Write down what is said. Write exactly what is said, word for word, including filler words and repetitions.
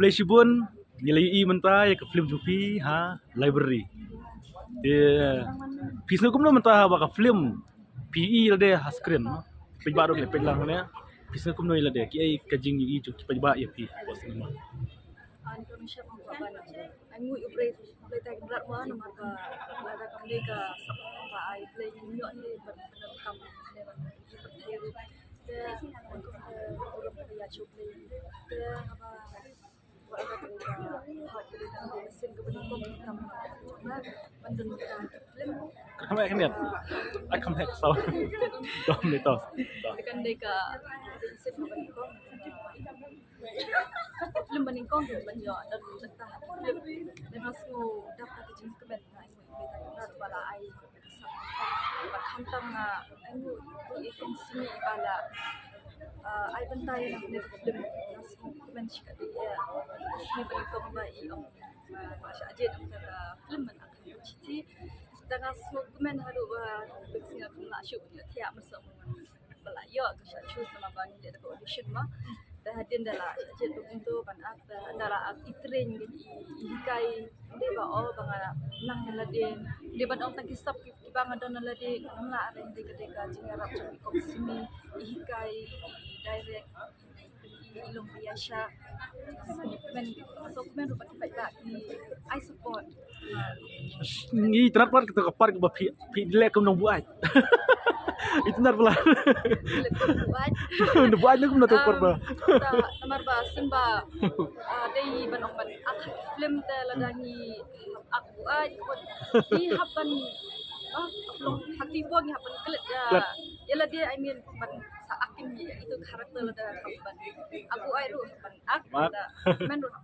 Khublei shibun, ngi la ïohi mynta ïa ka film jong phi ha library. Te phi sngew kumno mynta ha ba ka film phi ïohi lade ha screen, no? Phi ba ruh ki la peit lang ne. Phi sngew kumno ïa lade, kiei ka jingïohi jong ki paidbah ïa phi hapoh cinema? Ai nguh ïa U Blei, U Blei ta ki brat mo namar ba lada kam dei ka sap ba ai Blei ngi ïoh ne ban ban kam ne ban ki pyrthei ruh. Te ko ko ko ya chu Blei. Te haba wa ka ko ka ha ko dei ka sin ka ban ko kam na ban dun ka film. Ka kam ya kan ya. Ai kam ya saw. Dom ni to. Kan dei ka sin ka ban ko. Film ba nyngkong ban ïoh da ka film. Dang sngew dap ka jingkmen na ïa ka ba la ai. Ba khamtam nga ïa i kong Simi ba la ai bynta ïa ka film. Dang sngew kmen shikatdei ïa i kong Simi ba nyngkong ba i ong ba sha jait ong ka film ban ak ka chiti. Dang sngew kmen haduh ba dang sngew kmen la shu ïa thiah masa ba la ïoh ka shah choose namar ba ngi dei da ka audition ma. Da hadien da la shah jied ba kumto ban ak da da la ak i train ka i i hikai dei ba o ba nga nang na lade dei ban ong tang ki sap ki ba nga don na lade ngam lah areng dei ka dei ka jingïarap jong i kong Simi i hikai i direct i long ba ïa sha. Kmen so kmen ruh ba ki paidbah ki ai support. Ngi tnat pat kata ka part ba phi phi leh kum nongbuaid. Ita nar pula. Leh kum buaid. Nongbuaid ne kum na tu part ba. Namar ba symba dei ban ong ban ak film te lada ngi ak buaid ngi hap ban ha ti po ngi hap ban klet ïa lade I mean ban sa ak ïa itu character lada hap ban ak buaid ruh hap ban ak da men ruh